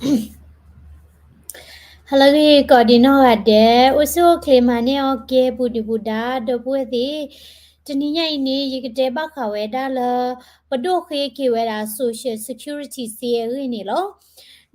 ဟါလၢအဂ့ၤ ကိးဒံးနီၢ်ဂၤဒဲး, အိၣ်ဆူၣ်အိၣ်ချ့မၤန့ၢ်အီၤကဲ ပူၤဒုၣ်ပူၤဒါ ဒီပုၢ်ဝဲၢ်သ့ၣ်, တနံၤညါအံၤန့ၣ် ယကတဲဘၣ်ဃးဝဲဒၣ်လၢ ပဒိၣ်ဃ့က့ၤဝဲဒၣ် social security စ့အဂ့ၢ်န့ၣ်လီၤ.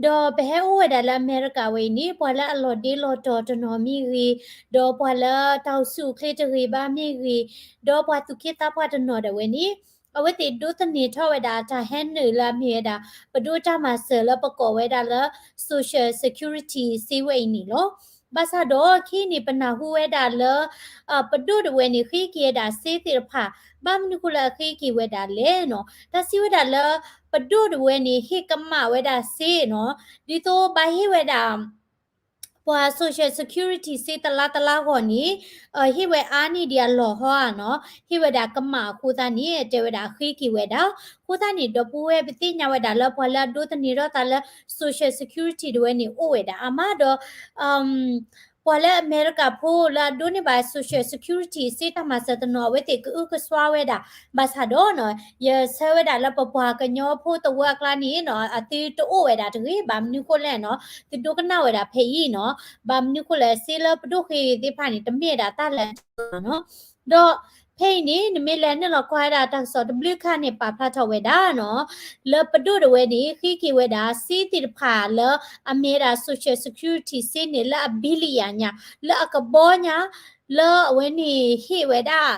ဒီးပဟဲအိၣ်ဝဲဒၣ်လၢအမဲရကၤဝဲအံၤန့ၣ် ပှၤလၢအလီၤဒ့လီၤတီၤတနီၤမ့ၢ်ဂ့ၤ, ဒီးပှၤလၢတၢ်အိၣ်ဆူၣ်အိၣ်ချ့တဂ့ၤဘၣ်မ့ၢ်ဂ့ၤ, ဒီးပှၤသူၣ်က့သးပှၢ်တနီၤဒၣ်ဝဲန့ၣ် အဝဲသ့ၣ်ဒိးသန့ၤထီၣ်ဝဲဒၣ်တၢ်ဟဲနုာ်လၢအမ့ၢ်ဝဲဒၣ် ပဒိၣ်တၢ်မၤစၢၤလၢပကိးဝဲဒၣ်လၢ social security စ့ဝဲအံၤန့ၣ်လီၤ. ဘၣ်ဆၣ်ဒီးခဲအံၤန့ၣ် ပနၢ်ဟူဝဲဒၣ်လၢ ပဒိၣ်ဒၣ်ဝဲန့ၣ် ဃ့က့ၤဝဲဒၣ်စ့သ့ၣ်တဖၣ် ဘၣ်မနုၤဃိလၢအဃ့က့ၤဝဲဒၣ်လဲၣ်နီၤ. တၢ်စံးဝဲဒၣ်လၢ ပဒိၣ်ဒၣ်ဝဲန့ၣ် ဟ့ၣ်ကမၣ်ဝဲဒၣ်စ့နီၤ, ဒ်သိးဘၣ်ဟ့ၣ်ဝဲဒၣ် ပှၤ social security စ့တလါတလါဂီၢ်န့ၣ် ဟ့ၣ်ဝဲအါန့ၢ်ဒံးအလီၢ်ဟီဧါနီၤ, ဟ့ၣ်ဝဲဒၣ်ကမၣ်အဃိသတးန့ၣ် တဲဝဲဒၣ်အဃ့က့ၤဝဲဒၣ်. အဃိသတးန့ၣ် ဒီပုၢ်ဝဲၢ် ပသ့ၣ်ညါဝဲဒၣ်လၢပှၤလၢအဒိးသန့ၤထီၣ်သးလၢ social security ဒၣ်ဝဲန့ၣ် အိၣ်ဝဲဒၣ်အါမးဒီး ပှၤလၢအမဲရကၤဖိလၢအဒိးန့ၢ်ဘၣ် social security စ့တၢ်မၤစၢၤတနီၤ အဝဲသ့ၣ်ကအုကစွါဝဲဒၣ်, ဘၣ်ဆၣ်ဒီးနီၤ ယဆၢဝဲဒၣ်လၢပပှၤကညီဖိတဝၢအကျါန့ၣ်နီၤ အသုတအိၣ်ဝဲဒၣ်တဂ့ၤ, ဘၣ်မနုၤဃိလဲၣ်နီၤ သုဒိကနၣ်ဝဲဒၣ်ဖဲအံၤနီၤ, ဘၣ်မနုၤဃိလဲၣ်စ့လၢပဒိၣ်ဃ့သ့ၣ်တဖၣ်န့ၣ် တမ့ၢ်ဒၣ်တၢ်လၢအတၢ်နီၤ. ဒီးဖဲအံၤန့ၣ် နမ့ၢ်လဲၤနုာ်လီၤကွၢ်ဝဲဒၣ်တၢ်ကစီၣ်တဘျုးခါန့ၣ် ပာ်ဖျါထီၣ်ဝဲဒၣ်နီၤ လၢပဒိၣ်ဒၣ်ဝဲန့ၣ် ဃ့က့ၤဝဲဒၣ် စ့သ့ၣ်တဖၣ်လၢအမ့ၢ်ဝဲဒၣ် social security စ့န့ၣ် လၢအဘံလံယၤညါ လၢအကဘီညါ လၢအဝဲန့ၣ်ဟ့ၣ်ဝဲဒၣ်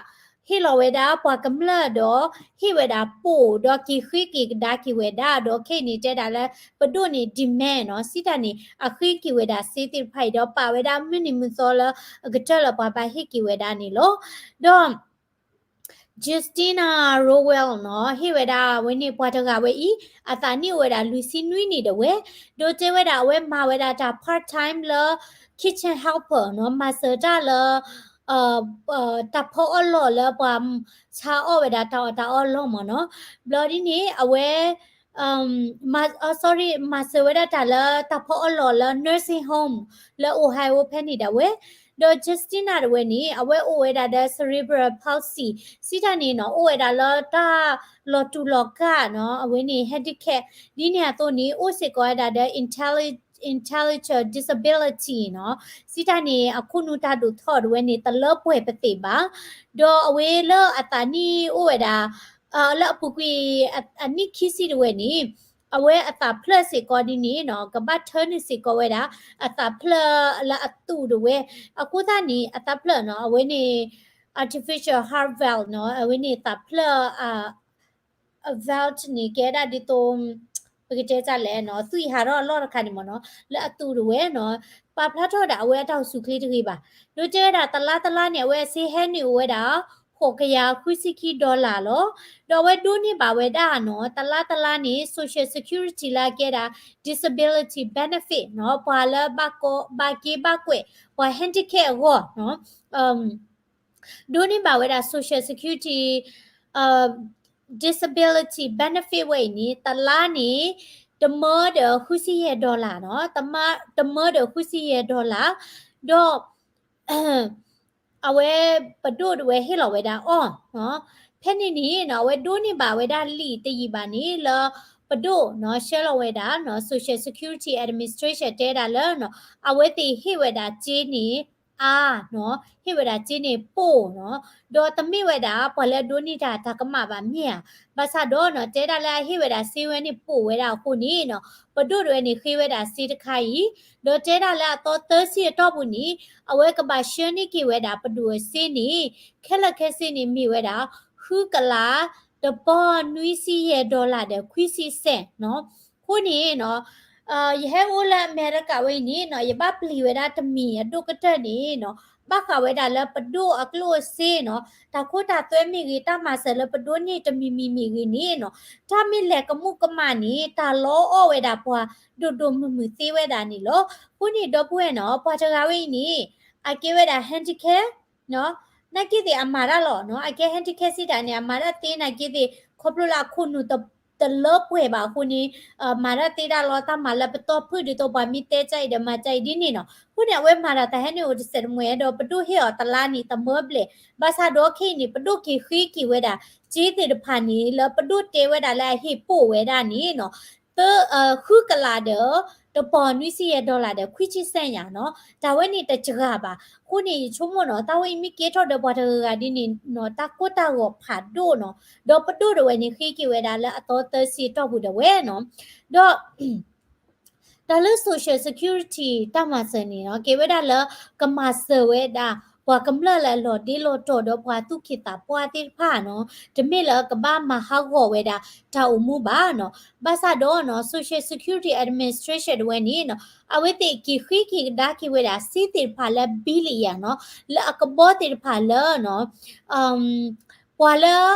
ဟ့ၣ်လီၤဝဲဒၣ်ပှၤကမျၢၢ်ဒီး ဟ့ၣ်ဝဲဒၣ်ပိာ်ဒီးက့ၤဃ့က့ၤကဒါက့ၤဝဲဒၣ် ဒီးခဲအံၤန့ၣ်တဲဒၣ်လၢ ပဒိၣ်န့ၣ် demand နီၤ စံးတၢ်န့ၣ် အဃ့က့ၤဝဲဒၣ်စ့သ့ၣ်တဖၣ်အံၤဒီး ပာ်ဝဲဒၣ်မုၢ်နံၤမုၢ်သီလၢအကတၢၢ်လၢပှၤဘၣ်ဟ့ၣ်က့ၤဝဲဒၣ်န့ၣ်လီၤ. ဒီး Justina Rowell နီၤ ဟ့ၣ်ဝဲဒၣ်ဝဲန့ၣ် ပှၤတဂၤဝဲအံၤ အသးနံၣ်အိၣ်ဝဲဒၣ်လွံၢ်ဆံနွံနံၣ်ဒၣ်ဝဲ, ဒီးတဲဝဲဒၣ်အဝဲမၤဝဲဒၣ်တၢ် part time လၢ kitchen helper နီၤ မၤစၢၤတၢ်လၢ တၢ်ဖီအီၣ်လီၢ်လၢပှၤဆါအီၣ်ဝဲဒၣ်တၢ်အီၣ်တၢ်အီလီၢ်မ့ၢ်နီၤ, ဘျီဒ်န့ၣ် အဝဲ မၤ, sorry မၤစၢၤဝဲဒၣ်တၢ်လၢတၢ်ဖီအီၣ်လီၢ်လၢ nursing home လၢ Ohio ဖဲန့ၣ်ဒၣ်ဝဲ, ဒီး Justina ဒၣ်ဝဲန့ၣ် အဝဲအိၣ်ဝဲဒၣ်ဒီး cerebral palsy စံးတၢ်န့ၣ်နီၤ အိၣ်ဝဲဒၣ်လၢတၢ်လီၤတူာ်လီၤကာ်နီၤ အဝဲန့ၣ် handicap ဒ်န့ၣ်အသိးန့ၣ် အိၣ်စ့ၢ်ကီးဝဲဒၣ်ဒီး intelli-, intellectual disability နီၤ, စံးတၢ်န့ၣ် အခိၣ်နူာ်တၢ်ဒိၣ်ထီၣ်ဒၣ်ဝဲန့ၣ် တလၢပှဲၤပသ့ၣ်ဘၣ်, ဒီးအဝဲလၢအသးနံၣ်အိၣ်ဝဲဒၣ် လၢအပူၤကွံာ်အနံၣ်ခံဆံဒၣ်ဝဲန့ၣ် အဝဲအသးဖျၢၣ်စ့ၢ်ကီးဒ်န့ၣ်နီၤ ကဘၣ်ထၢနုာ်စ့ၢ်ကီးဝဲဒၣ် အသးဖျၢၣ်လၢအသူၣ်ဒၣ်ဝဲ, အဃိသတးန့ၣ် အသးဖျၢၣ်နီၤ အဝဲန့ၣ် artificial heart valve နီၤ အဝဲန့ၣ်သးဖျၢၣ် valve န့ၣ် ကဲဒၣ်ဒ်သိး ပကတဲတၢ်လဲၣ်နီၤ သွံၣ်ဟးထီၣ်အလီၢ်တခါန့ၣ်မ့ၢ်နီၤ လၢအသူၣ်ဒၣ်ဝဲနီၤ ပာ်ဖျါထီၣ်ဝဲဒၣ်အဝဲအတၢ်အိၣ်ဆူၣ်ချ့တဂ့ၤဘၣ်, ဒီးတဲဝဲဒၣ်တလါတလါန့ၣ် အဝဲအစ့ဟဲနုာ်အိၣ်ဝဲဒၣ် ဃိးကယၤဃုဆံခံ dollar လီၤ. ဒီးအဝဲဒိးန့ၢ်ဘၣ်ဝဲဒၣ်နီၤ တလါတလါန့ၣ် social security လၢအကဲဒၣ် disability benefit နီၤ ပှၤလၢဘၣ်ကီဘၣ်က့ဘၣ်ကွဲး ပှၤ handicap အဂီၢ်နီၤ ဒိးန့ၢ်ဘၣ်ဝဲဒၣ် social security disability benefit ဝဲအံၤန့ၣ် တလါန့ၣ် တမၢဒီးဃုဆံယဲၢ် dollar နီၤ တမၢဒီးဃုဆံယဲၢ် dollar ဒီး အဝဲပဒိၣ်ဒၣ်ဝဲဟ့ၣ်လီၤဝဲဒၣ်အီၤနီၤ ဖဲန့ၣ်န့ၣ်နီၤ အဝဲဒိးန့ၢ်ဘၣ်ဝဲဒၣ်လံာ်တယံာ်ဘၣ်န့ၣ် လၢပဒိၣ်နီၤ ဆှၢလီၤဝဲဒၣ်နီၤ Social Security Administration တဲဒၣ်လၢနီၤ အဝဲသ့ၣ်ဟ့ၣ်ဝဲဒၣ်စ့န့ၣ် အါနီၤ ဟ့ၣ်ဝဲဒၣ်စ့န့ၣ်ပိာ်နီၤ ဒီးတမ့ၢ်ဝဲဒၣ်ပှၤလၢအဒိးန့ၢ်တၢ်တၢ်ကမၣ်ဘၣ်မ့ၢ်ဧါ, ဘၣ်ဆၣ်ဒီးနီၤ တဲဒၣ်လၢအဟ့ၣ်ဝဲဒၣ်စ့ဝဲန့ၣ်ပိာ်ဝဲဒၣ်အဃိန့ၣ်နီၤ ပဒိၣ်ဒၣ်ဝဲန့ၣ်ဃ့ဝဲဒၣ်စ့တခါအံၤ ဒီးတဲဒၣ်လၢအသီသၢဆံအတီၢ်ပူၤန့ၣ် အဝဲကဘၣ်ဆှၢန့ၢ်က့ၤဝဲဒၣ်ပဒိၣ်အစ့န့ၣ် ခဲလၢာ်ခဲဆ့န့ၣ်မ့ၢ်ဝဲဒၣ် ဃုကလး တပီနွံဆံယဲၢ် dollar ဒီးခွံဆံစဲးနီၤ အဃိန့ၣ်နီၤ ယဟဲအိၣ်လၢအမဲရကၤဝဲအံၤန့ၣ်နီၤ ယဘၣ်ပျံၤဝဲဒၣ်တမံၤအဒိၣ်ကတၢၢ်န့ၣ်နီၤ ဘၣ်ဃးဝဲဒၣ်လၢပဒိၣ်အကျိၣ်အစ့နီၤ တၢ်ခိတၢ်သွဲမ့ၢ်ဂ့ၤ တၢ်မၤစၢၤလၢပဒိးန့ၢ်တမံၤမံၤမ့ၢ်ဂ့ၤန့ၣ်နီၤ တၢ်မ့ၢ်လဲၤကမူးကမၣ်န့ၣ် တၢ်လီအီၣ်ဝဲဒၣ်ပှၤဒိၣ်ဒိၣ်မုၢ်မုၢ်သ့ဝဲဒၣ်န့ၣ်လီၤ. အဃိန့ၣ်ဒီပုၢ်ဝဲၢ်နီၤ ပှၤတဂၤဝဲအံၤန့ၣ် အကဲဝဲဒၣ် handicap နာ်က့သ့ၣ်အမၤတၢ်လီၤနီၤ အကဲ handicap စံးတၢ်န့ၣ် အမၤတၢ်သ့နာ်က့သ့ၣ် ခီဖျိလၢအခိၣ်နူာ်တလၢပှဲၤဘၣ်အဃိန့ၣ် မၤတၢ်သ့တၢ်လီၤ တၢ်မၤလၢပတီၢ်ဖုၣ်ဒ်သိးပှၤမ့ၢ်တဲကၢ်အံၤဒီးမၤကၢ်အံၤဒ်န့ၣ်နီၤ အဃိန့ၣ် အဝဲမၤတၢ်တၢ်ဟဲနုာ်အိၣ်တစဲးတမှဲၤဒီး ပဒိၣ်ဟ့ၣ်အီၤတလါန့ၣ် တမၢဘျဲၣ် ဘၣ်ဆၣ်ဒီးခဲအံၤန့ၣ် ပဒိၣ်က့ၤဃ့က့ၤဝဲဒၣ် စ့သ့ၣ်တဖၣ်န့ၣ် လၢပဒိၣ်တဲဝဲဒၣ်လၢအဟ့ၣ်ပိာ်ဝဲဒၣ်န့ၣ်နီၤ သၢ ဃုကလးဒီး တပီၢ်နွံဆံယဲၢ် dollar ဒီး ခွံဆံစဲးညါနီၤ, တၢ်ဝဲန့ၣ်တစှၤဘၣ်. အဃိန့ၣ် ယဆိကမိၣ်နီၤ တၢ်ဝဲအံၤမ့ၢ်ကဲထီၣ်ဒီးပှၤတဂၤဂၤဒ်န့ၣ်နီၤ တၢ်ကိၢ်တၢ်ဂီၤဖးဒိၣ်နီၤ, ဒီးပဒိၣ်တဝဲန့ၣ် ဃ့က့ၤဝဲဒၣ်လၢအသီသၢဆံတီၢ်ပူၤဒီးဝဲနီၤ, ဒီး တၢ်လၢ social security တၢ်မၤစၢၤန့ၣ်နီၤ ကဲဝဲဒၣ်လၢ ကမၤစၢၤဝဲဒၣ် ပှၤကမျၢၢ်လၢအလီၤဒ့လီၤတီၤဒီးပှၤသူၣ်က့သးပှၢ်သ့ၣ်တဖၣ်နီၤ, တမ့ၢ်လၢကဘၣ်မၤဟးဂီၤဝဲဒၣ်တၢ်အိၣ်မူဘၣ်နီၤ. ဘၣ်ဆၣ်ဒီးနီၤ Social Security Administration တဝဲန့ၣ်နီၤ အဝဲသ့ၣ်က့ၤဃ့က့ၤကဒါက့ၤဝဲဒၣ် စ့သ့ၣ်တဖၣ်လၢ billion နီၤ, လၢအကဘီသ့ၣ်တဖၣ်လၢနီၤ ပှၤလၢ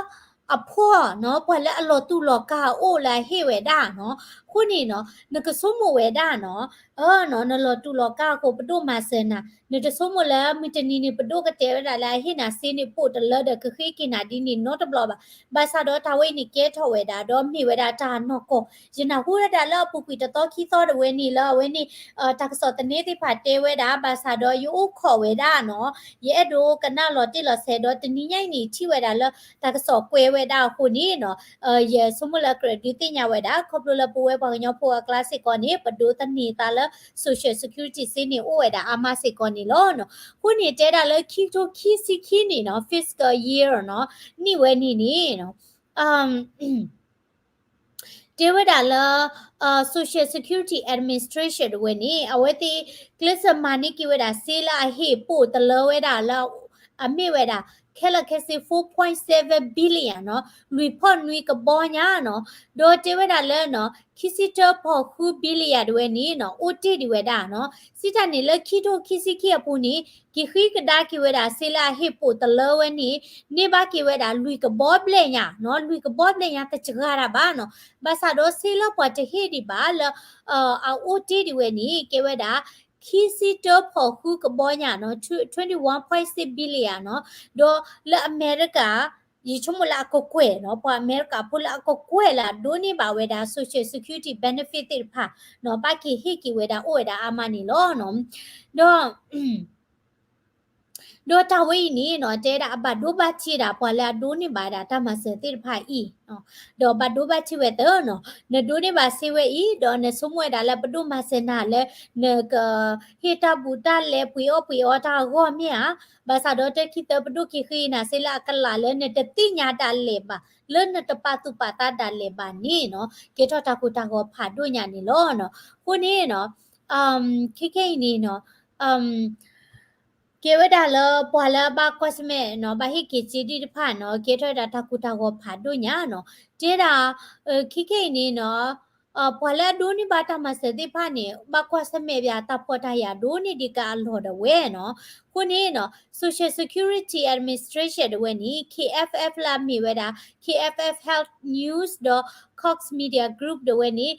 အဖှီၣ်နီၤ ပှၤလၢအလီၤတူာ်လီၤကာ်အိၣ်လၢအဟ့ၣ်ဝဲဒၣ်နီၤ, အဃိန့ၣ်နီၤ နကဆိကမိၣ်ဝဲဒၣ်နီၤ, အၢနီၤ နလီၤတူာ်လီၤကာ်အဃိ ပဒိၣ်မၤစၢၤနၤ, နတဆိကမိၣ်လၢမုၢ်တနံၤန့ၣ် ပဒိၣ်ကတဲဝဲဒၣ်လၢအဟ့ၣ်နၤစ့န့ၣ် ပိာ်တလၢဒီးကဃ့က့ၤနၤဒ်န့ၣ်နီတဘျီဘၣ်. ဘၣ်ဆၣ်ဒီးတၢ်ဝဲအံၤန့ၣ်ကဲထီၣ်ဝဲဒၣ် ဒီးမ့ၢ်ဝဲဒၣ်တၢ်နီၢ်ကီၢ် ယနၢ်ဟူဝဲဒၣ်လၢအပူၤကွံာ်တသီခံသီတဝဲန့ၣ်လၢအဝဲန့ၣ် တၢ်ကစီၣ်သန့သ့ၣ်တဖၣ်တဲဝဲဒၣ် ဘၣ်ဆၣ်ဒီးယအိၣ်ခိးဝဲဒၣ်နီၤ, ယအဲၣ်ဒိးကနၣ်လီၤတံၢ်လီၤဆဲးဒီးတနံၤညါအံၤန့ၣ် ထံၣ်ဝဲဒၣ်လၢတၢ်ကစီၣ်ကွဲးဝဲဒၣ်အဃိန့ၣ်နီၤ, ယဆိကမိၣ်လၢကြၢးဒုးသ့ၣ်ညါဝဲဒၣ် ခီဖျိလၢပဝဲပှၤကညီဖိအကျါစ့ၢ်ကီးန့ၣ် ပဒိးသန့ၤသးလၢ social security စ့န့ၣ်အိၣ်ဝဲဒၣ်အါမးစ့ၢ်ကီးန့ၣ်လီၤ. အဃိန့ၣ်တဲဒၣ်လၢခံကထိခံဆံခံန့ၣ်နီၤ fiscal year နီၤ နံၣ်ဝဲန့ၣ်န့ၣ် တဲဝဲဒၣ်လၢ Social Security Administration တဝဲန့ၣ် အဝဲသ့ၣ် ကျဲးစၢးမၤန့ၢ်က့ၤဝဲဒၣ်စ့လၢအဟ့ၣ်ပိာ်တလၢဝဲဒၣ်လၢ အမ့ၢ်ဝဲဒၣ် ခဲလၢာ်ခဲဆ့ four point seven billion နီၤ လွံၢ်ဖီၣ်နွံကဘီညါနီၤ, ဒီးတဲဝဲဒၣ်လၢနီၤ ခံဆံတၢဖီၣ်ဃု billion တဝဲန့ၣ်နီၤ အိၣ်တ့ၢ်ဒံးဝဲဒၣ်နီၤ, စံးတၢ်န့ၣ်လၢခံကထိခံဆံခံအပူၤန့ၣ် က့ၤဃ့ကဒါက့ၤဝဲဒၣ်စ့လၢအဟ့ၣ်ပိာ်တလၢဝဲန့ၣ် န့ၢ်ဘၣ်က့ၤဝဲဒၣ်လွံၢ်ကဘီဘျဲၣ်ညါနီၤ, လွံၢ်ကဘီဘျဲၣ်ညါတစှၤတၢ်ဘၣ်နီၤ, ဘၣ်ဆၣ်ဒီးစ့လၢပှၤတဟ့ၣ်ဒံးဘၣ်လၢ အအိၣ်တ့ၢ်ဒံးဝဲန့ၣ် ကဲဝဲဒၣ် ခံဆံတၢဖီၣ်ဃုကဘီညါနီၤ twenty one point six billion နီၤ, ဒီးလၢအမဲရကၤ ယဆိကမိၣ်လၢအကကွဲၢ်နီၤ ပှၤအမဲရကၤဖိလၢအကကွဲၢ်လၢအဒိးန့ၢ်ဘၣ်ဝဲဒၣ် social security benefit သ့ၣ်တဖၣ်နီၤ ဘၣ်က့ၤဟ့ၣ်က့ၤဝဲဒၣ်အိၣ်ဝဲဒၣ်အါမးန့ၣ်လီၤနီၤ, ဒီး ဒီးတၢ်ဝဲအံၤန့ၣ်နီၤ တဲဒၣ်အဘၣ်ဒိဘၣ်ထံးဒၣ်ပှၤလၢအဒိးန့ၢ်ဘၣ်ဒၣ်တၢ်မၤစၢၤသ့ၣ်တဖၣ်အံၤ, ဒီးဘၣ်ဒိဘၣ်ထံးဝဲသၢနီၤ, နဒိးန့ၢ်ဘၣ်စ့ဝဲအံၤ ဒီးနဆိကမိၣ်ဝဲဒၣ်လၢပဒိၣ်မၤစၢၤနၤလၢ နကဟ့ၣ်တၢ်ဘူးတၢ်လဲပှ့ၤအီၣ်ပှ့ၤအီတၢ်အဂီၢ်မ့ၢ်ဧါ, ဘၣ်ဆၣ်ဒီးတၢ်ခံသၢပဒိၣ်က့ၤဃ့နၤစ့လၢအကလးလၢနတသ့ၣ်ညါဒၣ်လဲာ်ဘၣ်, လၢနတပာ်သူၣ်ပာ်သးဒၣ်လဲာ်ဘၣ်န့ၣ်နီၤ ကဲထီၣ်တၢ်ကိၢ်တၢ်ဂီၤဖးဒိၣ်ညါန့ၣ်လီၤနီၤ, အဃိန့ၣ်နီၤ ခဲခဲအံၤန့ၣ်နီၤ ကဲဝဲဒၣ်လၢပှၤလၢအဘၣ်ကွၢ်ဆၢၣ်မဲာ်နီၤ ဘၣ်ဟ့ၣ်က့ၤစ့ဒံးတဖၣ်နီၤ ကဲထီၣ်ဝဲဒၣ်တၢ်ကိၢ်တၢ်ဂီၤဖးဒိၣ်ညါနီၤ, တဲဒၣ် ခဲခဲအံၤန့ၣ်နီၤ ပှၤလၢအဒိးန့ၢ်ဘၣ်တၢ်မၤစၢၤသ့ၣ်တဖၣ်န့ၣ် ဘၣ်ကွၢ်ဆၢၣ်မဲာ်ပှၤတၢ်ဖှီၣ်တၢ်ယာ်ဒိၣ်န့ၢ်ဒံးကအလီၢ်ဒၣ်ဝဲနီၤ, အဃိန့ၣ်နီၤ Social Security Administration ဒၣ်ဝဲန့ၣ် K F F လၢအမ့ၢ်ဝဲဒၣ် K F F Health News ဒီး Cox Media Group ဒၣ်ဝဲန့ၣ်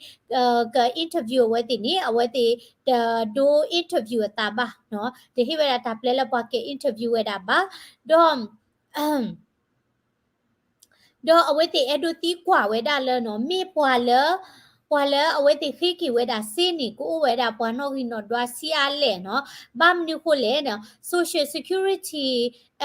က interview အဝဲသ့ၣ်န့ၣ် အဝဲသ့ၣ်တဒိ interview အသးဘၣ်နီၤ, တဟ့ၣ်ဝဲဒၣ်တၢ်ပျဲလၢပှၤက interview ဝဲဒၣ်ဘၣ်, ဒီး ဒီးအဝဲသ့ၣ်အဲၣ်ဒိးသံကွၢ်ဝဲဒၣ်လၢနီၤ မ့ၢ်ပှၤလၢ ပှၤလၢအဝဲသ့ၣ်ဃ့က့ၤဝဲဒၣ်စ့န့ၣ် ကအိၣ်ဝဲဒၣ်ပှၤနီၣ်ဂံၢ်နီၣ်ဒွးဆံးအါလဲၣ်နီၤ, ဘၣ်မနုၤဃိလဲၣ်နီၤ Social Security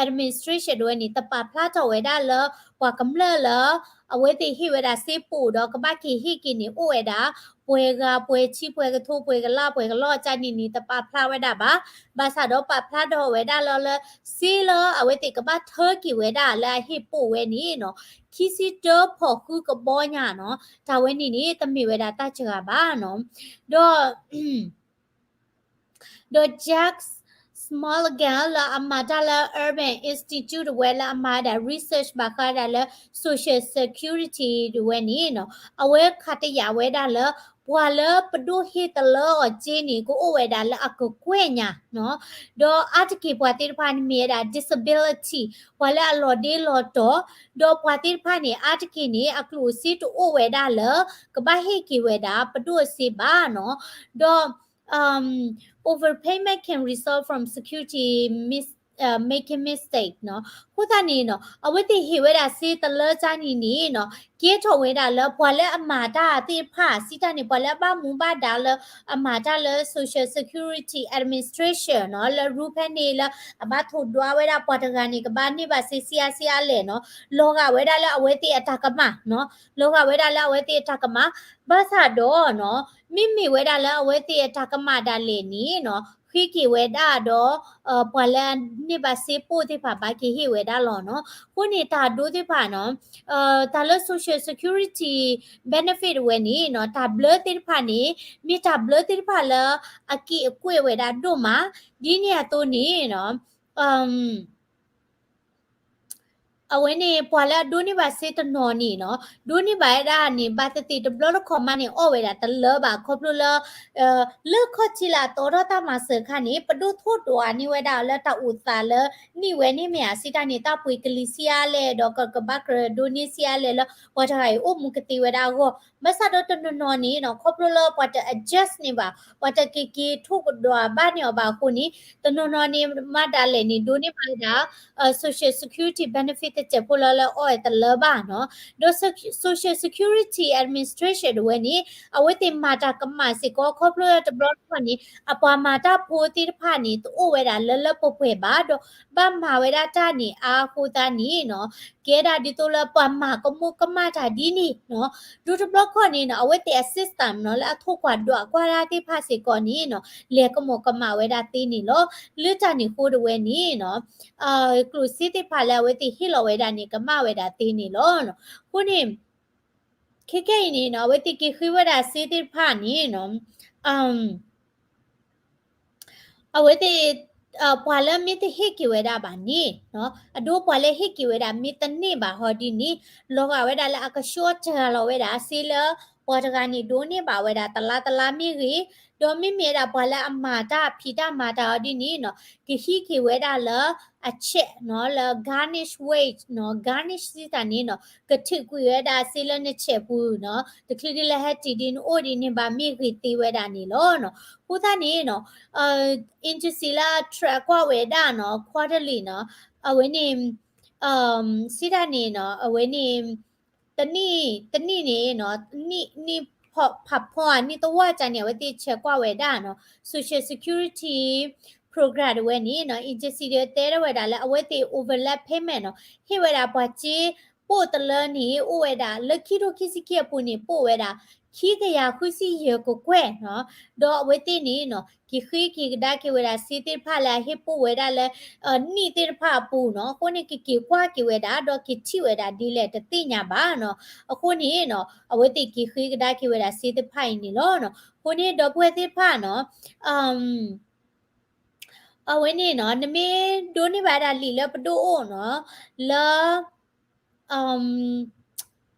Administration ဒၣ်ဝဲန့ၣ် တပာ်ဖျါထီၣ်ဝဲဒၣ်လၢ ပှၤကမျၢၢ်လၢ အဝဲသ့ၣ်ဟ့ၣ်ဝဲဒၣ်စ့ပိာ်ဒီးကဘၣ်က့ၤဟ့ၣ်က့ၤန့ၣ် အိၣ်ဝဲဒၣ် ပှဲၤဂၤ ပှဲၤဆံ ပှဲၤကထိ ပှဲၤကလး ပှဲၤကလီကၢ်န့ၣ်န့ၣ် တပာ်ဖျါဝဲဒၣ်ဘၣ်, ဘၣ်ဆၣ်ဒီးပာ်ဖျါထီၣ်ဝဲဒၣ်လၢ လၢစ့လၢအဝဲသ့ၣ်ကဘၣ်ထၢက့ၤဝဲဒၣ်လၢအဟ့ၣ်ပိာ်ဝဲန့ၣ်နီၤ ခံဆံတၢဖီၣ်ဃုကဘီညါနီၤ, တၢ်ဝဲန့ၣ်န့ၣ် တမ့ၢ်ဝဲဒၣ်တၢ်စှၤဘၣ်နီၤ, ဒီး ဒီး Jack Smulligan လၢအမၤတၢ်လၢ Urban Institute တဝဲလၢအမၤဒၣ် research ဘၣ်ဃးဒၣ်လၢ Social Security တဝဲန့ၣ်နီၤ, အဝဲခးတယာ်ဝဲဒၣ်လၢ ပှၤလၢပဒိၣ်ဟ့ၣ်တလၢအီၤစ့န့ၣ် ကအိၣ်ဝဲဒၣ်လၢအကကွဲၢ်ညါနီၤ, ဒီးအါတက့ၢ်ပှၤသ့ၣ်တဖၣ်န့ၣ်မ့ၢ်ဝဲဒၣ် disability ပှၤလၢအလီၤဒ့လီၤတီၤ, ဒီးပှၤသ့ၣ်တဖၣ်န့ၣ် အါတက့ၢ်န့ၣ် အကျိၣ်အစ့တအိၣ်ဝဲဒၣ်လၢ ကဘၣ်ဟ့ၣ်က့ၤဝဲဒၣ်ပဒိၣ်အစ့ဘၣ်နီၤ, ဒီး overpayment can result from security mis making mistake နီၤ. အဃိသတးန့ၣ်နီၤ အဝဲသ့ၣ်ဟ့ၣ်ဝဲဒၣ်စ့တလၢကၠါန့ၣ်န့ၣ်နီၤ ကဲထီၣ်ဝဲဒၣ်လၢပှၤလၢအမၤတၢ်သ့ၣ်တဖၣ် စံးတၢ်န့ၣ် ပှၤလၢအဘၣ်မူဘၣ်ဒါလၢ အမၤတၢ်လၢ Social Security Administration နီၤ လၢ rule ဖဲန့ၣ်လၢ အဘၣ်ထိၣ်ဒွးဝဲဒၣ်ပှၤတဂၤန့ၣ် ကဘၣ်န့ၢ်ဘၣ်စ့ဆံးအါစ့အါလဲၣ်နီၤ လီၤဂာ်ဝဲဒၣ်လၢအဝဲသ့ၣ်အတၢ်ကမၣ်နီၤ လီၤဂာ်ဝဲဒၣ်လၢအဝဲသ့ၣ်အတၢ်ကမၣ် ဘၣ်ဆၣ်ဒီးနီၤ မ့မ့ၢ်ဝဲဒၣ်လၢအဝဲသ့ၣ်အတၢ်ကမၣ်ဒၣ်လဲာ်န့ၣ်နီၤ ဃ့က့ၤဝဲဒၣ်ဒီး ပှၤလၢအန့ၢ်ဘၣ်စ့ပိၢ်သ့ၣ်တဖၣ် ဘၣ်က့ၤဟ့ၣ်ဝဲဒၣ်လီၤနီၤ. အဃိန့ၣ် တၢ်ဒိသ့ၣ်တဖၣ်နီၤ တၢ်လၢ Social Security benefit ဝဲန့ၣ်နီၤ တၢ်ဘျၢသ့ၣ်တဖၣ်န့ၣ် မ့ၢ်တၢ်ဘျၢသ့ၣ်တဖၣ်လၢ အက့ၢ်အကွဲၢ်ဝဲဒၣ်ဒိၣ်မး ဒ်န့ၣ်အသိးန့ၣ်နီၤ အဝဲန့ၣ် ပှၤလၢအဒိးန့ၢ်ဘၣ်စ့တနီၤန့ၣ်နီၤ ဒိးန့ၢ်ဘၣ်ဝဲဒၣ်န့ၣ် ဘၣ်သ့ၣ်သ့ၣ်တဘျီတခီၣ်မးန့ၣ် အီၣ်ဝဲဒၣ်တလၢဘၣ် ခီဖျိလၢ လၢခီၣ်ထံးလၢအတီထီၣ်တၢ်မၤစၢၤအခါန့ၣ် ပဒိၣ်ထိၣ်ဒွးန့ၢ်ဝဲဒၣ်လၢတၢ်အိၣ်သးလၢ နံၣ်ဝဲန့ၣ်မ့ၢ်ဧါ စံးတၢ်န့ၣ် တၢ်ပှ့ၤကလံၤဆံးအါလဲၣ် ဒီးကဘၣ်ကြၢးဒိးန့ၢ်ဆံးအါလဲၣ်လၢ ပှၤတဂၤအံၤအိၣ်မူကသ့ဝဲဒၣ်အဂီၢ် ဘၣ်ဆၣ်ဒီးတနီၤနီၤန့ၣ်နီၤ ခီဖျိလၢပှၤတ adjust န့ၢ်ဘၣ် ပှၤတက့ၤက့ၤထိၣ်ကဒွးဘၣ်န့ၢ်အီၤဘၣ်အဃိန့ၣ် တနီၤနီၤန့ၣ် မၤဒၣ်လဲာ်န့ၣ် ဒိးန့ၢ်ဘၣ်ဝဲဒၣ် Social Security benefit တစဲးဖိလၢလၢအီၣ်ဝဲတလၢဘၣ်နီၤ ဒီး Social Security Administration တဝဲန့ၣ် အဝဲသ့ၣ်မၤတၢ်ကမၣ်စ့ၢ်ကီး ခီဖျိလၢတဘျီတခီၣ်န့ၣ် အပှၤမၤတၢ်ဖိသ့ၣ်တဖၣ်န့ၣ် တအိၣ်ဝဲဒၣ်လၢလၢပှဲၤပှဲၤဘၣ်ဒီး ဘၣ်မၤဝဲဒၣ်တၢ်န့ၣ်အါအဃိသတးန့ၣ်နီၤ ကဲဒၣ်ဒ်သိးလၢပှၤမၤကမူကမၣ်တၢ်ဒ်န့ၣ်နီၤ ဒီးတဘျီခီၣ်န့ၣ်နီၤ အဝဲသ့ၣ်အ system နီၤ လၢအထိၣ်ကွၢ်ဒွးကွၢ်တၢ်သ့ၣ်တဖၣ်စ့ၢ်ကီးန့ၣ်နီၤ လဲၤကမူးကမၣ်ဝဲဒၣ်သ့န့ၣ်လီၤ. လၢတၢ်န့ၣ်အဃိတဝဲန့ၣ်နီၤ ကျိၣ်စ့သ့ၣ်တဖၣ်လၢအဝဲသ့ၣ်ဟ့ၣ်လီၤဝဲဒၣ်န့ၣ် ကမၣ်ဝဲဒၣ်သ့န့ၣ်လီၤ. အဃိန့ၣ် ခဲကဲအံၤန့ၣ်နီၤ အဝဲသ့ၣ်က့ၤဃ့ဝဲဒၣ်စ့သ့ၣ်တဖၣ်န့ၣ်နီၤ အဝဲသ့ၣ် ပှၤလၢမ့ၢ်တဟ့ၣ်က့ၤဝဲဒၣ်ဘၣ်န့ၣ်နီၤ အဒိပှၤလၢဟ့ၣ်က့ၤဝဲဒၣ်မ့ၢ်တန့ၢ်ဘၣ်ဟီဒ်န့ၣ် လီၤဂာ်ဝဲဒၣ်လၢအကဆှီတၢ်လီၤဝဲဒၣ်စ့လၢ ပှၤတဂၤန့ၣ်ဒိးန့ၢ်ဘၣ်ဝဲဒၣ်တလါတလါမ့ၢ်ဂ့ၤ, ဒီးမ့မ့ၢ်ဝဲဒၣ်ပှၤလၢအမၤတၢ်ဖံးတၢ်မၤတၢ်အီၤဒ်န့ၣ်နီၤ ကဟံးက့ၤဝဲဒၣ်လၢအ check နီၤ လၢ garnish wage နီၤ garnish စံးတၢ်န့ၣ်နီၤ ကထုးကွံာ်ဝဲဒၣ်စ့လၢန check ပူၤနီၤ တချုးဒ်လၢဟဲတံၢ်ဒ်နအိၣ်ဒ်န့ၣ်ဘၣ်မ့ၢ်ဂ့ၤသ့ဝဲဒၣ်န့ၣ်လီၤနီၤ. အဃိသတးန့ၣ်နီၤ agency လၢ track ကွၢ်ဝဲဒၣ်နီၤ quarterly နီၤ အဝဲန့ၣ် စံးတၢ်န့ၣ်နီၤ အဝဲန့ၣ် တနံၣ် တနံၣ်န့ၣ်နီၤ နံၣ် နံၣ်ဖးဖီဧါ နံၣ်သဝီတၢ်န့ၣ် အဝဲသ့ၣ် check ကွၢ်ဝဲဒၣ်နီၤ Social Security program တဝဲန့ၣ်နီၤ agency ဒီးတဲထီၣ်ဝဲဒၣ်လၢအဝဲသ့ၣ် overlap payment နီၤ ဟ့ၣ်ဝဲဒၣ်ပှၤစ့ပိၢ်တလၢန့ၣ် အိၣ်ဝဲဒၣ်လၢခံထိခံဆံခံအပူၤန့ၣ် ပိၢ်ဝဲဒၣ် ခံကယၤဃုဆံယဲၢ်ကကွဲၢ်နီၤ ဒီးအဝဲသ့ၣ်န့ၣ်နီၤ က့ၤဃ့က့ၤကဒါက့ၤဝဲဒၣ်စ့သ့ၣ်တဖၣ်လၢအဟ့ၣ်ပိၢ်ဝဲဒၣ်လၢ နံၣ်သ့ၣ်တဖၣ်အပူၤနီၤ အဃိန့ၣ် ကက့ၤကွၢ်က့ၤဝဲဒၣ် ဒီးက့ၤထံၣ်ဝဲဒၣ်ဒ်လဲၣ်တသ့ၣ်ညါဘၣ်နီၤ အဃိန့ၣ်နီၤ အဝဲသ့ၣ်က့ၤဃ့ကဒါက့ၤဝဲဒၣ်စ့သ့ၣ်တဖၣ်အံၤန့ၣ်လီၤနီၤ အဃိန့ၣ်ဒီပုၢ်ဝဲၢ်သ့ၣ်တဖၣ်နီၤ အဝဲန့ၣ်နီၤ နမ့ၢ်ဒိးန့ၢ်ဘၣ်ဒၣ်လံာ်လၢပဒိၣ်အိၣ်နီၤ လၢ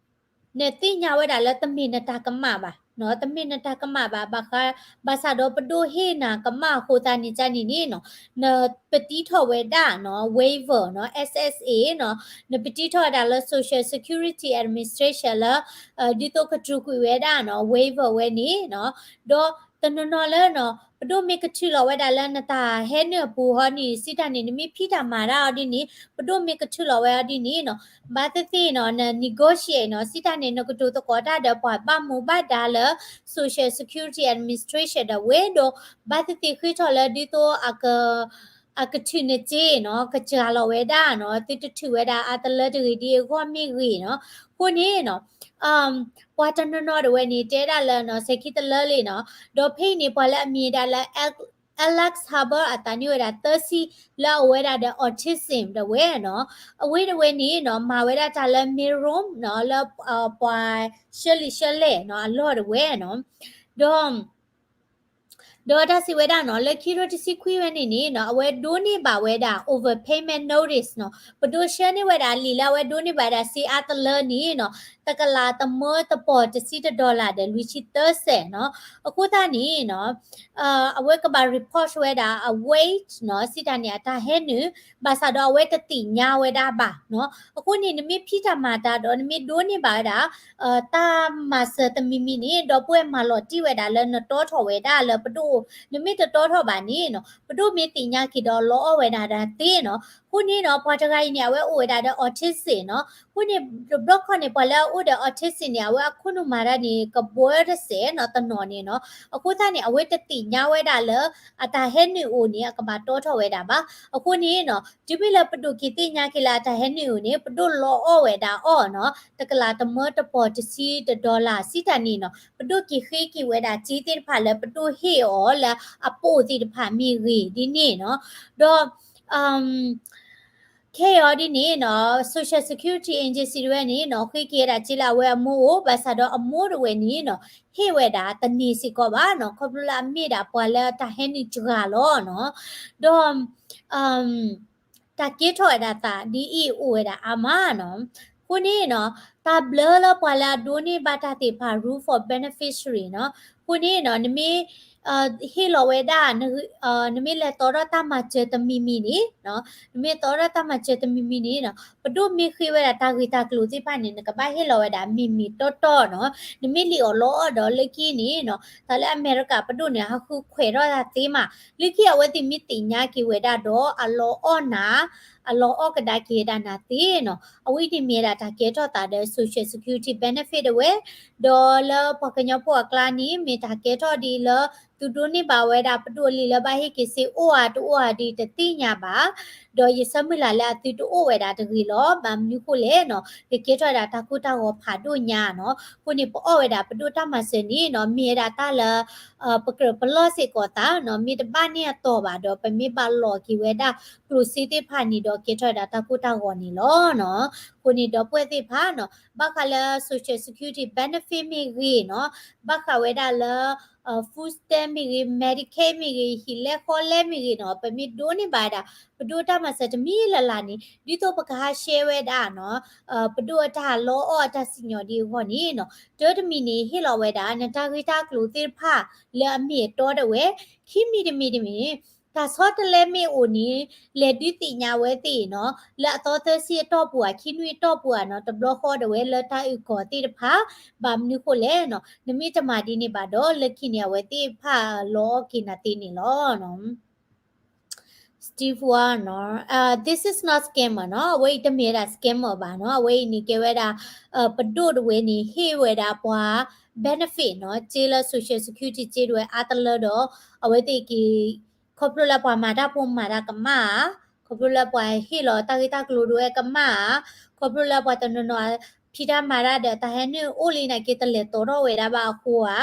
နသ့ၣ်ညါဝဲဒၣ်လၢတမ့ၢ်နတၢ်ကမၣ်ဘၣ်နီၤ တမ့ၢ်နတၢ်ကမၣ်ဘၣ် ဘၣ်ဃး ဘၣ်ဆၣ်ဒီးပဒိၣ်ဟ့ၣ်နၤကမၣ်အဃိသတးန့ၣ် ကန့ၣ်န့ၣ်နီၤ နပတံထီၣ်ဝဲဒၣ်နီၤ waiver နီၤ S S A နီၤ နပတံထီၣ်ဝဲဒၣ်လၢ Social Security Administration လၢ ဒ်သိးကတြူာ်ကွံာ်ဝဲဒၣ်နီၤ waiver ဝဲန့ၣ်နီၤ ဒီးတနီၤနီၤလၢနီၤ ပဒိၣ်မ့ၢ်ကထုးလီၤဝဲဒၣ်လၢနတၢ်ဟဲနုာ်အပူၤဟီန့ၣ် စံးတၢ်န့ၣ် နမ့ၢ်ဖံးတၢ်မၤတၢ်အီၤဒ်န့ၣ် ပဒိၣ်မ့ၢ်ကထုးလီၤဝဲအီၤဒ်န့ၣ်နီၤ ဘၣ်သ့ၣ်သ့ၣ်နီၤ န negotiate နီၤ စံးတၢ်န့ၣ် နကတိၤသကိးတၢ်ဒီးပှၤဘၣ်မူဘၣ်ဒါလၢ Social Security Administration ဒီးဝဲဒီး ဘၣ်သ့ၣ်သ့ၣ်ဃ့ထီၣ်လၢဒ်သိးအက အကထုးနစ့နီၤ ကစှၤလီၤဝဲဒၣ်နီၤ သုတထုးဝဲဒၣ်အါတလၢတဂ့ၤဒ်အဂီၢ်မ့ၢ်ဂ့ၤနီၤ အဃိန့ၣ်နီၤ ပှၤတနီၤနီၤတဝဲန့ၣ် တဲဒၣ်လၢနီၤ စဲၤခံတလၢလံနီၤ ဒီးဖဲအံၤန့ၣ် ပှၤလၢအမံၤဒၣ်လၢ Alex Harbor အသးန့ၢ်ဝဲဒၣ်သၢဆံ လၢအအိၣ်ဝဲဒၣ်ဒီး autism တဝဲနီၤ အဝဲတဝဲန့ၣ်နီၤ မၤဝဲဒၣ်တၢ်လၢ mail room နီၤ လၢ ပှၤဆှၢလံာ်ဆှၢလဲၢ်နီၤ အလီၢ်တဝဲနီၤ ဒီး ဒီးတၢ်စံးဝဲဒၣ်နီၤ လၢခံထိတဆံခွံဝဲန့ၣ်န့ၣ်နီၤ အဝဲဒိးန့ၢ်ဘၣ်ဝဲဒၣ် overpayment notice နီၤ ပဒိးဆှၢန့ၢ်ဝဲဒၣ်လံာ်လၢအဝဲဒိးန့ၢ်ဘၣ်ဝဲဒၣ်စ့အါတလၢန့ၣ်နီၤ တကလးတမၢတပီၢ်တဆံတ dollar ဒီးလွံၢ်ဆံသၢစဲးနီၤ. အဃိသတးန့ၣ်နီၤ အဝဲကဘၣ် report ဝဲဒၣ်အ weight နီၤ စံးတၢ်န့ၣ် အတၢ်ဟဲနုာ် ဘၣ်ဆၣ်ဒီးအဝဲတသ့ၣ်ညါဝဲဒၣ်ဘၣ်နီၤ. အဃိန့ၣ် နမ့ၢ်ဖံးတၢ်မၤတၢ်ဒီး နမ့ၢ်ဒိးန့ၢ်ဘၣ်ဝဲဒၣ် တၢ်မၤစၢၤတမံၤမံၤန့ၣ် ဒီပုၢ်ဝဲၢ်မၤလီၤတံၢ်ဝဲဒၣ်လၢနတီထီၣ်ဝဲဒၣ်လၢပဒိၣ်, နမ့ၢ်တတီထီၣ်ဘၣ်န့ၣ်နီၤ ပဒိၣ်မ့ၢ်သ့ၣ်ညါက့ၤဒီးလီၤအီၣ်ဝဲဒၣ်ဒၣ်သ့နီၤ. အဃိန့ၣ်နီၤ ပှၤတဂၤအံၤန့ၣ် အဝဲအိၣ်ဝဲဒၣ်ဒီး autism နီၤ. အဃိန့ၣ် တဘျီခီန့ၣ် ပှၤလၢအအိၣ်ဒီး autism န့ၣ် အဝဲအခိၣ်နူာ်မၤတၢ်န့ၣ် ကဘှီတစဲးနီၤ တနီၤန့ၣ်နီၤ. အဃိသတးန့ၣ် အဝဲတသ့ၣ်ညါဝဲဒၣ်လၢ အတၢ်ဟဲနုာ်အိၣ်န့ၣ် အကဘၣ်တီထီၣ်ဝဲဒၣ်ဘၣ်. အဃိန့ၣ်နီၤ တုၤမ့ၢ်လၢပဒိၣ်က့ၤသ့ၣ်ညါက့ၤလၢအတၢ်ဟဲနုာ်အိၣ်န့ၣ် ပဒိၣ်လီၤအီၣ်ဝဲဒၣ်အီၤနီၤ တကလးတမၢတပီၢ်တဆံတ dollar စံးတၢ်န့ၣ်နီၤ ပဒိၣ်က့ၤဃ့က့ၤဝဲဒၣ်စ့သ့ၣ်တဖၣ်လၢပဒိၣ်ဟ့ၣ်အီၤလၢအပိာ်သ့ၣ်တဖၣ်မ့ၢ်ဂ့ၤဒ်န့ၣ်နီၤ. ဒီး ခဲအံၤဒ်န့ၣ်နီၤ Social Security Agency တဝဲန့ၣ်နီၤ ဃ့က့ၤဝဲဒၣ်စ့လၢအဝဲအမိၢ်အိၣ် ဘၣ်ဆၣ်ဒီးအမိၢ်တဝဲန့ၣ်နီၤ ဟ့ၣ်ဝဲဒၣ်တန့ၢ်စ့ၢ်ကီးဘၣ်နီၤ ခီဖျိလၢအမ့ၢ်ဒၣ်ပှၤလၢတၢ်ဟဲနုာ်စှၤလီၤနီၤ. ဒီး တၢ်ကဲထီၣ်ဝဲဒၣ်သးဒ်အံၤအိၣ်ဝဲဒၣ်အါမးနီၤ. အဃိန့ၣ်နီၤ တၢ်ဘျၢလၢပှၤလၢအဒိးန့ၢ်ဘၣ်တၢ်သ့ၣ်တဖၣ် root for beneficiary နီၤ. အဃိန့ၣ်နီၤ နမ့ၢ် ဟ့ၣ်လီၤဝဲဒၣ် နမ့ၢ်လဲၤသီထီၣ်တၢ်မၤစၢၤတမံၤမံၤန့ၣ်နီၤ နမ့ၢ်သီထီၣ်တၢ်မၤစၢၤတမံၤမံၤန့ၣ်နီၤ ပဒိၣ်မ့ၢ်ဃ့ဝဲဒၣ်တၢ်ဂ့ၢ်တၢ်ကျိၤသ့ၣ်တဖၣ်န့ၣ် နကဘၣ်ဟ့ၣ်လီၤဝဲဒၣ်မ့ၢ်မ့ၢ်တီတီနီၤ. နမ့ၢ်လံၣ်အီၣ်လီအီၣ်ဒီးလၢခံန့ၣ်နီၤ တၢ်လၢအမဲရကၤပဒိၣ်န့ၣ် ဟးဃုခွဲးထီၣ်တၢ်သ့မး လၢခံအဝဲသ့ၣ်မ့ၢ်သ့ၣ်ညါက့ၤဝဲဒၣ်ဒီး အလီၤအီၣ်နၤ အလီၤအီၣ်ကဒါက့ၤဝဲဒၣ်နၤသ့နီၤ. အဝဲန့ၣ်မ့ၢ်ဝဲဒၣ်တၢ်ကဲထီၣ်သးဒီး Social Security benefit တဝဲ, ဒီးလၢပှၤကညီဖိအကျါန့ၣ် မ့ၢ်တၢ်ကဲထီၣ်ဒ်လၢ သုဒိးန့ၢ်ဘၣ်ဝဲဒၣ်ပဒိၣ်လံာ်လၢဘၣ်ဟ့ၣ်က့ၤစ့အိၣ်ဧါတအိၣ်ဧါဒ်တသ့ၣ်ညါဘၣ်, ဒီးယဆၢမုၢ်လၢ်လၢအသုတအိၣ်ဝဲဒၣ်တဂ့ၤလီၤ. ဘၣ်မနုၤဃိလဲၣ်နီၤ ကကဲထီၣ်ဝဲဒၣ်တၢ်ကိၢ်တၢ်ဂီၤဖးဒိၣ်ညါနီၤ. အဃိန့ၣ် ပအီၣ်ဝဲဒၣ်ပဒိၣ်တၢ်မၤစၢၤန့ၣ်နီၤ မ့ၢ်ဝဲဒၣ်တၢ်လၢ ပကြၢးပလီၢ်စ့ၢ်ကီးသးနီၤ မ့ၢ်တဘၣ်န့ၢ်အတီၤဘၣ်ဒီး ပမ့ၢ်ဘၣ်လီၤက့ၤဝဲဒၣ်ကျိၣ်စ့သ့ၣ်တဖၣ်န့ၣ်ဒီး ကဲထီၣ်ဝဲဒၣ်တၢ်ကိၢ်တၢ်ဂီၤန့ၣ်လီၤနီၤ. အဃိန့ၣ် ဒီပုၢ်ဝဲၢ်သ့ၣ်တဖၣ်နီၤ ဘၣ်ဃးလၢ Social Security benefit မ့ၢ်ဂ့ၤနီၤ ဘၣ်ဃးဝဲဒၣ်လၢ food stamp မ့ၢ်ဂ့ၤ Medicaid မ့ၢ်ဂ့ၤ ဟံၣ်လဲဃီလဲမ့ၢ်ဂ့ၤနီၤ ပမ့ၢ်ဒိးန့ၢ်ဘၣ်ဝဲဒၣ် ပဒိၣ်တၢ်မၤစၢၤတမံၤလၢ်လၢ်န့ၣ် ဒ်သိးပကဟး share ဝဲဒၣ်နီၤ ပဒိၣ်အတၢ်လီအီၣ်အတၢ်စံၣ်ညီၣ်ဒ်အဂီၢ်န့ၣ်နီၤ တၢ်တမံၤန့ၣ် ဟ့ၣ်လီၤဝဲဒၣ် နတၢ်ဂ့ၢ်တၢ်ကျိၤသ့ၣ်တဖၣ်လၢအမ့ၢ်အတီတဝဲ, ခံမံၤတမံၤတမံၤ တၢ်ဆီတလဲမ့ၢ်အိၣ်န့ၣ် လဲၤဒုးသ့ၣ်ညါဝဲသ့ၣ်နီၤ လၢအသီသၢဆံအတီၢ်ပူၤဧါ ခံနွံအတီၢ်ပူၤဧါနီၤ တဘျီဃီဒၣ်ဝဲလၢတၢ်အုၣ်ကီၤသ့ၣ်တဖၣ်, ဘၣ်မနုၤဃိလဲၣ်နီၤ နမ့ၢ်တမၤဒ်န့ၣ်ဘၣ်ဒီး လၢခံန့ၣ် အဝဲသ့ၣ်တဖၣ်လီအီၣ်က့ၤနၤသ့န့ၣ်လီၤ. Steve Wall နီၤ this is not scammer နီၤ အဝဲအံၤတမ့ၢ်ဝဲဒၣ် scammer ဘၣ်နီၤ အဝဲအံၤန့ၣ်ကဲဝဲဒၣ် ပဒိၣ်တဝဲန့ၣ် ဟ့ၣ်ဝဲဒၣ်ပှၤ benefit နီၤ စ့လၢ Social Security စ့တဝဲအါတလၢဒီး အဝဲသ့ၣ်က့ၤ ခီဖျိလၢပှၤမၤတၢ်ဖိမၤတၢ်ကမၣ်ဧါ, ခီဖျိလၢပှၤဟ့ၣ်လီၤတၢ်ဂ့ၢ်တၢ်ကျိၤတဝဲကမၣ်ဧါ, ခီဖျိလၢပှၤတနီၤနီၤ ဖံးတၢ်မၤတၢ်ဒီးတၢ်ဟဲနုာ်အိၣ်လံနာ်က့ တလဲၤတီထီၣ်ဝဲဒၣ်ဘၣ်အဃိဧါ,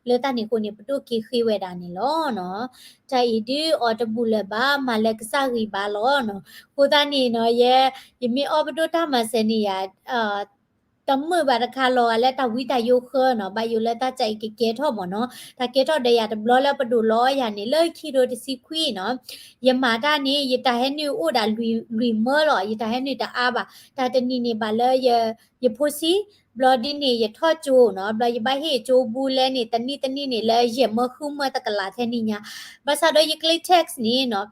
လၢတၢ်န့ၣ်အဃိန့ၣ် ပဒိၣ်က့ၤဃ့ဝဲဒၣ်န့ၣ်လီၤနီၤ. တၢ်အံၤဒုးအီၤတဘူၣ်လၢၤဘၣ် မၤလၢကစၢ်ဂံၢ်ဘါလီၤနီၤ. အဃိသတးန့ၣ်နီၤ ယဲ ယမ့ၢ်အီၣ်ပဒိၣ်တၢ်မၤစၢၤန့ၣ်ယၤ တမုာ်ဘၣ်တခါလီၤဂာ်လၢတၢ်ဝံတၢ်ယိးဃၢနီၤ, ဘၣ်ယိၣ်လၢတၢ်ကဲအံၤကကဲထီၣ်မ့ၢ်နီၤ, တၢ်ကဲထီၣ်ဒီးယၤတဘျီလၢပဒိၣ်လီအီၣ်ယၤန့ၣ် လၢခံကထိတဆံခွံနီၤ, ယမၤတၢ်န့ၣ် ယတၢ်ဟဲနုာ်အိၣ်ဒၣ်လွံၢ်မၢလီၤ, ယတၢ်ဟဲနုာ်တအါဘၣ်, တၢ်တနံၤန့ၣ်ဘၣ်လၢ ယဖိဆံး, ဘျီဒ်န့ၣ် ယထီၣ်ကၠိနီၤ, ဘျီယဘၣ်ဟ့ၣ်ကၠိဘူလဲန့ၣ် တနံၣ်တနံၣ်န့ၣ် လၢယဲၢ်မၢဃုမၢတကလးထဲန့ၣ်ညါ, ဘၣ်ဆၣ်ဒီးယကျဲ tax န့ၣ်နီၤ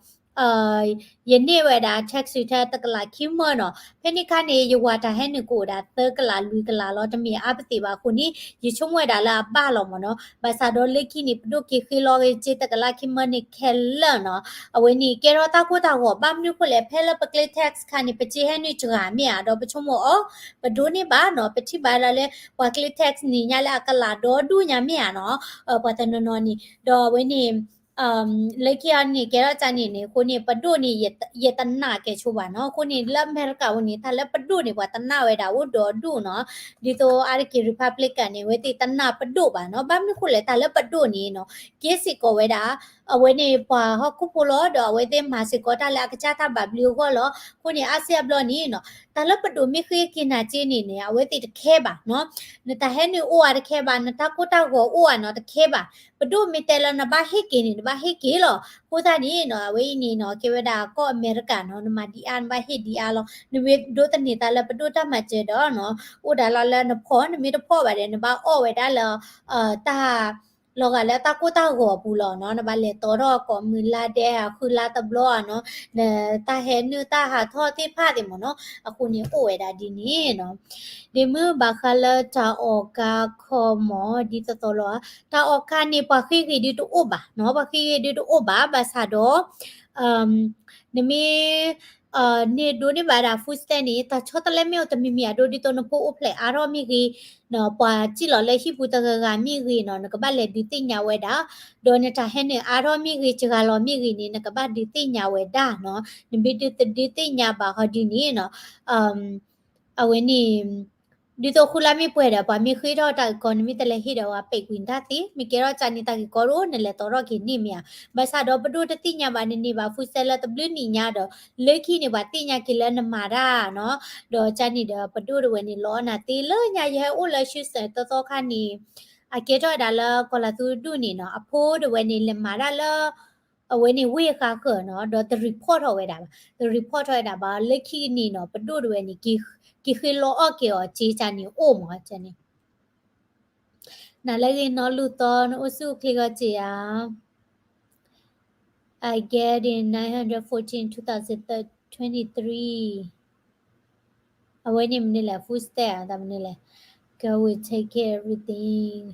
ယန့ၢ်ဝဲဒၣ် tax ထဲတကလးခံမၢနီၤ, ဖဲန့ၣ်ခါန့ၣ် ယဝၤတၢ်ဟဲနုာ်ကအိၣ်ဒၣ်သၢကလးလွံၢ်ကလးလီၤ, တမ့ၢ်အါပသ့ၣ်ဘၣ်အဃိန့ၣ် ယဆိကမိၣ်ဝဲဒၣ်လၢအဘၣ်လီၤမ့ၢ်နီၤ, ဘၣ်ဆၣ်ဒီးလၢခံန့ၣ် ပဒိၣ်က့ၤဃ့လီၤက့ၤစ့တကလးခံမၢန့ၣ်ခဲလၢာ်နီၤ, အဝဲန့ၣ်ကဲထီၣ်တၢ်ကိၢ်တၢ်ဂီၤ ဘၣ်မနုၤဃိလဲၣ် ဖဲလၢပကျဲ tax ခါန့ၣ် ပစ့ဟဲနုာ်စှၤမ့ၢ်ဧါ, ဒီးပဆိကမိၣ်အီၤ ပဒိးန့ၢ်ဘၣ်နီၤ, ပထံၣ်ဘၣ်ဒၣ်လၢ ပှၤကျဲ tax န့ၣ်ညါလၢအကလးဒီဒူၣ်ညါမ့ၢ်ဧါနီၤ, ပှၤတနီၤနီၤန့ၣ် ဒီးအဝဲန့ၣ် လၢခံအီၤန့ၣ် ကဲထီၣ်ကန့ၣ်န့ၣ် အဃိန့ၣ် ပဒိၣ်န့ၣ် ယတနာ်ကဲဆိဘၣ်နီၤ, အဃိန့ၣ် လၢအမဲရကၤအံၤန့ၣ် တၢ်လၢပဒိၣ်န့ၣ် ပှၤတနာ်ဝဲဒၣ်အိၣ်ဒီဒူၣ်နီၤ, ဒ်သိးအါတက့ၢ် Republican န့ၣ် အဝဲသ့ၣ်တနာ်ပဒိၣ်ဘၣ်နီၤ, ဘၣ်မနုၤဃိလဲၣ် တၢ်လၢပဒိၣ်န့ၣ်နီၤ ကဲစ့ၢ်ကီးဝဲဒၣ် အဝဲန့ၣ်ပှၤဟီၣ်ခိၣ်ဖိလီၤ ဒီးအဝဲသ့ၣ်မၤစ့ၢ်ကီးတၢ်လၢအကစၢ်တၢ်ဘၣ်ဘျုးအဂီၢ်လီၤ. အဃိန့ၣ် အါစုအါဘျီန့ၣ်နီၤ တၢ်လၢပဒိးမ့ၢ်ဃ့က့ၤနၤက့န့ၣ်န့ၣ် အဝဲသ့ၣ်တခဲဘၣ်နီၤ. နတၢ်ဟဲနုာ်အိၣ်ဧါတခဲဘၣ်, နတၢ်ကိၢ်တၢ်ဂီၤအိၣ်ဧါနီၤ တခဲဘၣ်. ပဒိၣ်မ့ၢ်တဲလၢနဘၣ်ဟ့ၣ်က့ၤန့ၣ် နဘၣ်ဟ့ၣ်က့ၤလီၤ. အဃိသတးန့ၣ်နီၤ အဝဲအံၤန့ၣ်နီၤ ကဲဝဲဒၣ်ကီၢ်အမဲရကၤနီၤ နမၤဒံးအါ နဘၣ်ဟ့ၣ်ဒံးအါလီၤ. နမ့ၢ်ဒိးသန့ၤသးလၢပဒိၣ်တၢ်မၤစၢၤဒီးနီၤ အိၣ်ဒၣ်လီၤလၢနဖီၣ် နမ့ၢ်တဖီၣ်ဘၣ်ဒီး နဘၣ်အီၣ်ဝဲဒၣ်လၢ တၢ် လီၤဂာ်လၢတၢ်ကိၢ်တၢ်ဂီၤအပူၤလီၤနီၤ. နဘၣ်လဲၤတီထီၣ်ကိးမုၢ်လါဒဲး ဃုလါတဘျီဧါနီၤ, နတၢ်ဟဲနုာ်တၢ်ဟးထီၣ်သ့ၣ်တဖၣ်သ့ၣ်မ့ၢ်နီၤ. အဃိန့ၣ်အိၣ်ဝဲဒၣ်ဒ်န့ၣ်နီၤ. ဒ့မုၣ်ဘၣ်ဃးလၢတၢ်အီၣ်ကါခီမီၤ ဒ်သိးသိးလီၤ. တၢ်အီၣ်ကါန့ၣ် ပှၤဃ့ဂ့ၤဒုးတအိၣ်ဘၣ်နီၤ, ပှၤဃ့ဂ့ၤဒုးတအိၣ်ဘၣ် ဘၣ်ဆၣ်ဒီး နမ့ၢ် န့ၢ်ဒိးန့ၢ်ဘၣ်ဒၣ် food stamp န့ၣ် တၢ်ဆီတလဲမ့ၢ်အိၣ်တမံၤမံၤ အဒိဒ်သိးနဖိအိၣ်ဖျဲၣ်အါထီၣ်မ့ၢ်ဂ့ၤ, ပှၤစံၣ်လီၤလၢဟံၣ်ပူၤတဂၤဂၤမ့ၢ်ဂ့ၤနီၤ နကဘၣ်လဲၤဒုးသ့ၣ်ညါဝဲဒၣ်, ဒီးနတၢ်ဟဲနုာ်အါထီၣ်မ့ၢ်ဂ့ၤ စှၤလီၤမ့ၢ်ဂ့ၤန့ၣ် နကဘၣ်ဒုးသ့ၣ်ညါဝဲဒၣ်နီၤ. နမ့ၢ်ဒုးတဒုးသ့ၣ်ညါဘၣ်ဟီဒ်န့ၣ်နီၤ အဝဲန့ၣ် ဒ်သိးဃုလါမ့ၢ်ပှဲၤဒီး ပှၤမ့ၢ်ဃ့ထီၣ်တၢ်ဂ့ၢ်ကီ နမ့ၢ်တလဲၤဟ့ၣ်ဒီး ပှၤပဲာ်ကွံာ်နတၢ်သ့, မ့ၢ်ကဲထီၣ်ကန့ၣ်တၢ်ဂ့ၢ်ကီတအိၣ် နလဲၤတီထီၣ်က့ၤန့ၣ်မ့ၢ်ဧါ. ဘၣ်ဆၣ်ဒီးပဒိၣ်တသ့ၣ်ညါဘၣ် နန့ၢ်ဘၣ် food stamp လၢတဘျုးနံၣ်ညါဒီး လၢခံန့ၣ် ပှၤသ့ၣ်ညါက့ၤလၢနမၤတၢ်နီၤ. ဒီးကန့ၣ်ဒီး ပဒိၣ်တဝဲန့ၣ် လီၤအီၣ်နၤသ့လၢညါ ယဟဲအိၣ်လၢ Houston သီသီခါန့ၣ် အကဲထီၣ်ဝဲဒၣ်လၢကီၢ်လၤသူဒူၣ်န့ၣ်နီၤ အဖိတဝဲန့ၣ် လဲၤမၤတၢ်လၢ အဝဲန့ၣ်ဝ့ၢ်ဃါဃၢၤနီၤ ဒီးတ report ထီၣ်ဝဲဒၣ်ဘၣ်, တ report ထီၣ်ဝဲဒၣ်ဘၣ် လၢခံန့ၣ်နီၤ ပဒိၣ်တဝဲန့ၣ် က့ၤဃ့လီအီၣ်က့ၤအီၤက့ၤကန့ၣ်အိၣ်မးန့ၣ် နၤလၢဂ့ၤနီၢ်လူၢ်သီ နအိၣ်ဆူၣ်အိၣ်ချ့ဂီၢ်က့ၤဧါ. I get in nine hundred fourteen, two thousand twenty-three. အဝဲန့ၣ်မနုၤလဲၣ် food stamp တၢ်မနုၤလဲၣ် God will take care everything.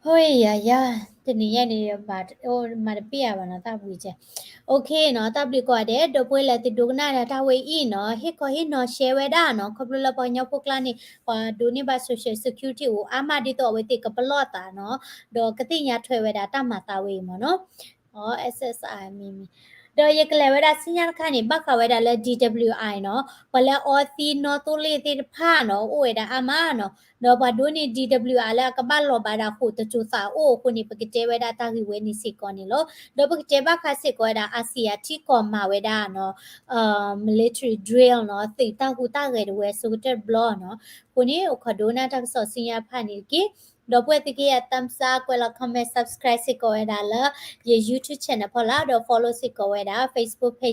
ဟိယယၤ တနံၤညါန့ၣ် မၤတပ့ၢ်အါဘၣ်နီၤ တၢ်ဘှံးကဲ OK နီၤ တၢ်ဘျုးကိးဂၤဒဲး ဒီပုၢ်ဝဲၢ်လၢသုဒိကနၣ်ဒီးတၢ်ဝဲအံၤနီၤ ဟ့ၣ်ခီဟ့ၣ်နီၤ share ဝဲဒၣ်နီၤ ခီဖျိလၢပှၤကညီဖိကျါန့ၣ် ပှၤဒိးန့ၢ်ဘၣ် social security အိၣ်အါမးဒ်သိးအဝဲသ့ၣ်ကပလီၢ်သးနီၤ ဒီးကသ့ၣ်ညါထွဲဝဲဒၣ်တၢ်မၤသးဝဲအံၤမ့ၢ်နီၤ SSI မ့မ့ၢ် ဒီးယကလဲၤဝဲဒၣ်ဆူညါတခါန့ၣ် ဘၣ်ဃးဝဲဒၣ်လၢ DWI နီၤ ပှၤလၢအအီသံနီသိလ့ၣ်သ့ၣ်တဖၣ်နီၤ အိၣ်ဝဲဒၣ်အါမးနီၤ ဒီးပှၤဒိးန့ၢ် DWI လၢအကဘၣ်လီၤဘၣ်ဒၣ်ဃိာ်တစိၤသးအိၣ်အဃိန့ၣ် ပကတဲဝဲဒၣ်တၢ်ဂ့ၢ်ဝဲန့ၣ်စ့ၢ်ကီးန့ၣ်လီၤ. ဒီးပကတဲဘၣ်ဃးစ့ၢ်ကီးဝဲဒၣ် အါစံးအါထံကီၢ်မၤဝဲဒၣ်နီၤ military drill နီၤ သုးတၢ်ဟူးတၢ်ဂဲၤတဝဲအဆိကတၢၢ်တဘျီနီၤ အဃိန့ၣ် အိၣ်ခိးဒိကနၣ်တၢ်ကစီၣ်ဆူညါတဖၣ်န့ၣ်တက့ၢ်. ဒီပုၢ်ဝဲၢ်သုကဟ့ၣ်ယၤ thumbs up ကွဲးလီၤ comment subscribe စ့ၢ်ကီးဝဲဒၣ်လၢ ယ YouTube channel ဖီလာ် ဒီး follow စ့ၢ်ကီးဝဲဒၣ် Facebook page